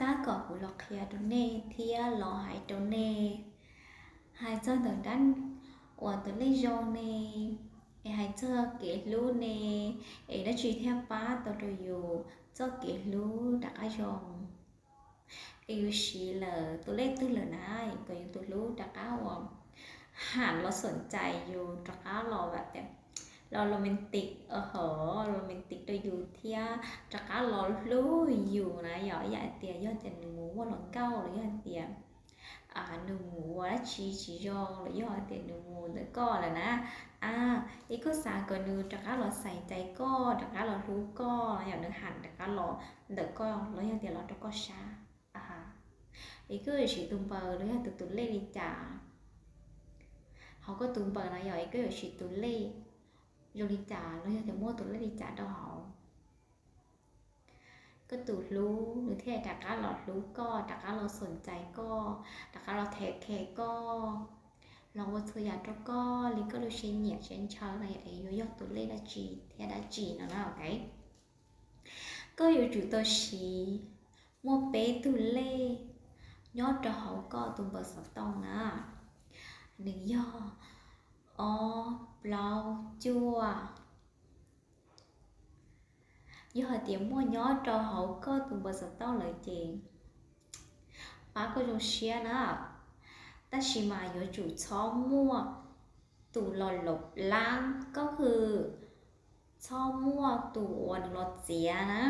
Tab kom kuv los qhia rau nej thiab los hais rau nej, hais txog ntawm dab uas tus lej zoo ne, es hais txog kev hlub ne, es dab tsi thiaj pab tau rau yus txoj kev hlub rov qab zoo. Es yus siv lawm tus lej twg lawm na, kom yus tus hlub rov qab uas ham los xom cais yus, rov qab los, los romantic, ho romantic rau yus thiab rov qab los hlub yus na yom. Yam hais tias yog tias nws mus muaj hluas nkauj los yog hais tias nws mus ua dab tsi tsis zoo los yog hais tias nws mus ntawm koj lawm na, es koj xav kom nws rov qab los xom cais koj, rov qab los hlub koj, yog nws ham rov qab los ntawm koj los yog tias los rau koj sab, es koj yuav siv tus npawb los yog tus tus lej li cas? Hauv koj tus npawb no yog es koj yuav siv tus lej zoo li cas los yog tias muaj tus lej li cas rau hauv, koj tus hlub nws thiaj rov qab los hlub koj, rov qab los xom cais koj, rov qab los them khe koj, los ua txhua yam rau koj li koj lub siab nyiam siab ntshaw no es yuav yog tus lej dab tsi thiab dab tsi no na, ok? Koj yuav tsum tau siv muaj peb tug lej nyob rau hauv koj tus npawb xov tooj na. Nws yog ob, plaub, cuaj. Yog hais tias muaj nyob rau hauv koj tus npawb xov tooj lawm ces pab koj zoo siab na. Tab sis mas yuav tsum txhob muaj tus los lav, koj hwm, txhob muaj tus uas nws los txiav na.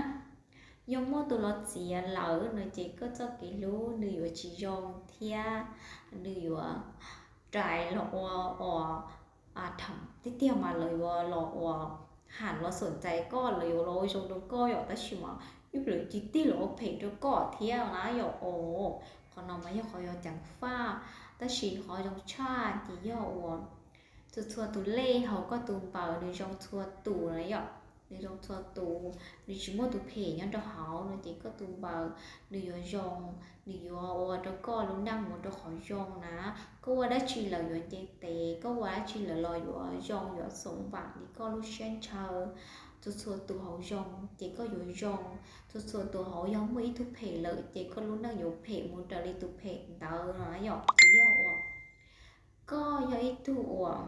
Yog muaj tus los txiav lawm no ces koj txoj kev hlub nws yuav tsis zoo thiab nws yuav rais los ua, ua, tiag tiag mas lawv yuav los ua ham los xom cais koj, lawv yuav los ua zoo rau koj yom, tab sis mas ib pliag cia li los ua phem rau koj thiab na yom. Qhov no mas yog qhov yuav ceev faj, tab sis qhov zoo tshaj ces yog uas txhua txhua tus lej hauv koj tus npawb nws zoo txhua tus na yom. Nws zoo txhua tus, nws tsis muaj tus phem nyob rau hauv no ces koj tus npawb nws yuav zoo, nws yuav ua rau koj lub neej mus rau qhov zoo na. Koj ua dab tsi lawm yuav nce tes, koj ua dab tsi lawm los yuav zoo, yuav xoom vam li koj lub siab ntshaw. Txhua txhua tus hauv zoo ces koj yuav zoo, txhua txhua tus hauv yog muaj ib tug phem lawm ces koj lub neej yuav phem mus raws li tus phem ntawd no yom. Tsis yog uas koj yog ib tug uas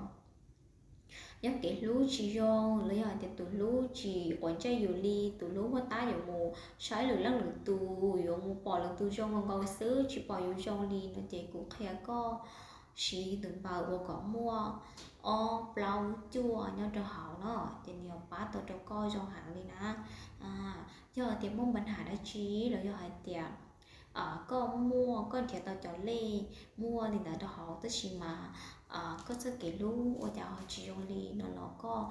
yog kev hlub tsis zoo los yog hais tias tus hlub tsis quav ntsej yus li, tus hlub huaj tab yuav mus saib lwm leej lwm tus, yuav mus pom lwm tus zoo nkaus nkaus xwb tsis pom yus zoo li no ces kuv qhia koj siv tus npawb uas kom muaj ob, plaub, cuaj nyob rau hauv no ces nws yuav pab tau rau koj zoo heev li na. Yog hais tias muaj npa nham dab tsi los yog hais tias koj muaj, koj nrhiav tau cov lej muaj li ntawd rau hauv tab sis mas koj txoj kev hlub ua cas ho tsis zoo li no los koj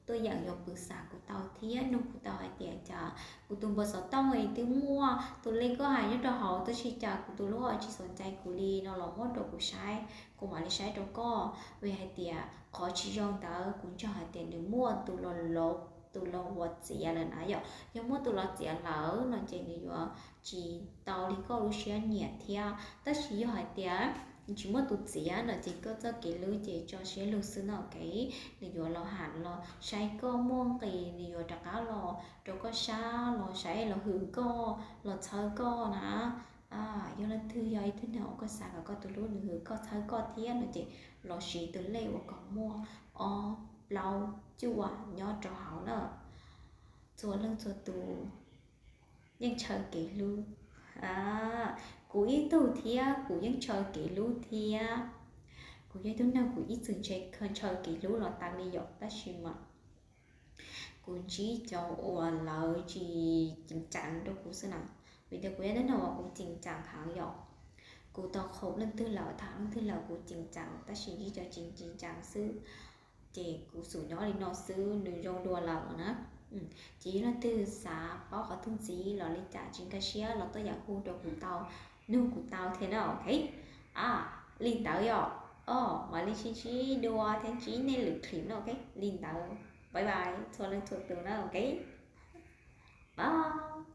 tuaj yeem yuav pw xam kuv tau thiab nug kuv tau hais tias cas kuv tus npawb xov tooj es twb muaj tus lej koj hais nyob rau hauv tab sis cas kuv tus hlub ho tsis xom cai kuv li no los muab rau kuv saib, kuv mam li saib rau koj. Vim hais tias qhov tsis zoo ntawd kuv nco hais tias nws muaj tus los, tus los ua txiav lawm na yom. Yog muaj tus los txiav lawm no ces nws yuav tsis tau li koj lub siab nyiam thiab. Tab sis yog hais tias tsis muaj tus txiav no ces koj txoj kev hlub ces tso siab lug xwb no, ok. Nws yuav los ham los saib koj muaj nqis, nws yuav rov qab los rau koj sab, los saib, los hwm koj, los txhawb koj na. Yog leej twg yog ib tug neeg uas koj xav kom koj tus hlub nws hwm koj txhawb koj thiab no ces los siv tus lej uas kom muaj ob, plaub, cuaj nyob rau hauv na. Txhua leej txhua tus yeej ntshaw kev hlub. Kuv ib tug thiab kuv yeej ntshaw kev hlub thiab. Kuv yog ib tug neeg kuv ib txwm ntshaw kev hlub los tas li yom, tab sis mas kuv ntsib cov uas lawv tsis ceev tsam rau kuv xwb na. Vim tias kuv yog ib tug neeg uas kuv ceev tsam heev yom. Kuv tau khoom leej twg lawm, tham leej twg lawm kuv ceev tsam, tab sis ntsib cov tsis ceev tsam xwb. Ces kuv xub nyob li no xwb nws zoo dua lawm na. Ces yog leej twg xav paub qhov twg ntxiv los li cas tsis nkag siab los tuaj yeem hu rau kuv tau, nug kuv tau thiab na, ok. Li ntawd yom. Mam li sib ntsib dua thiab ntsib nej lwm clip na, ok. Li ntawd, bye bye txhua leej txhua tus na, ok. Bye.